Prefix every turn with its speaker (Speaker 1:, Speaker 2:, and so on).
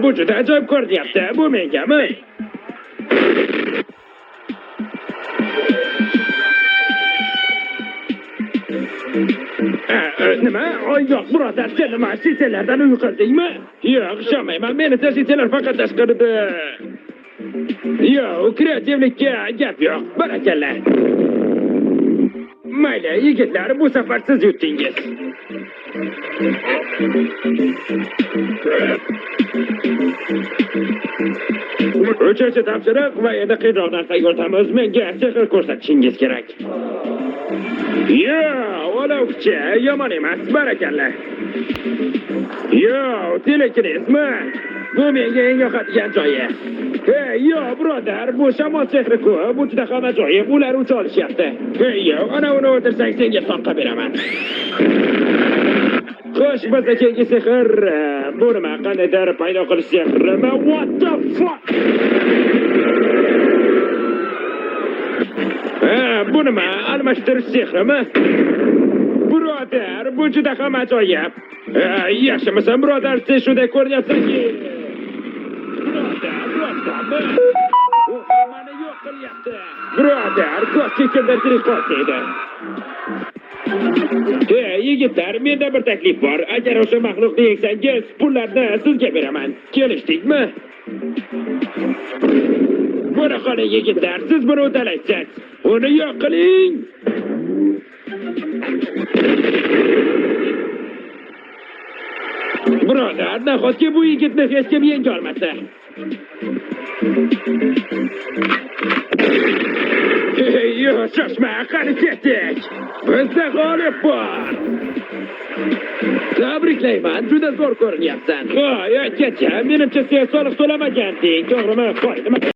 Speaker 1: Bu juda ajoyib ko'rinyapti. Bu mengami? Nima? Oy, yo'q, birodar, sen nima, shishalardan uy qildingmi? Yo'q, ishonmayman. Menimcha shishalar faqat tashqarida. Yo'q, kreativlikka gap yo'q. Barakalla. Mayli, yigitlar, bu safar siz yutdingiz. Uchinchi topshiriq va endi qiyinroq narsaga o'tamiz. Menga sehr ko'rsatishingiz kerak. Yo, olovchi, yomon emas, barakalla. Yo, telekinezmi? Bu menga eng yoqadigan joyi. Hey, yo, birodar, bu shamol sehri-ku, bu juda ham ajoyib, ular ucha olishyapti. Hey, yo, ana uni o'ldirsang senga soqqa beraman. Xo'sh, bizda keyingi sehr, bu nima, qandaydir paydo qilish sehrimi? What the fuck? Ha, bu nima, almashtirish sehrimi? Birodar, bu juda ham ajoyib. Ha, yaxshimisan, birodar, sen shunday ko'rinyapsanki. Birodar, rostdanmi? U hammani yo'q qilyapti. Birodar, koshki kimdir tirik qolsa edi. Hey, yigitlar, menda bir taklif bor. Agar o'sha maxluqni yengsangiz, pullarni sizga beraman. Kelishdikmi? Buni qoling, yigitlar, siz buni uddalaysiz. Uni yo'q qiling. Birodar, nahotki bu yigitni hech kim yenga olmasa? Hey, yo'q, shoshma, qani ketdik. Bizda g'olib bor. Tabriklayman, juda zo'r ko'rinyapsan. Hoy, akacha, menimcha sen soliq to'lamaganding, to'g'rimi? Qo'y, nima?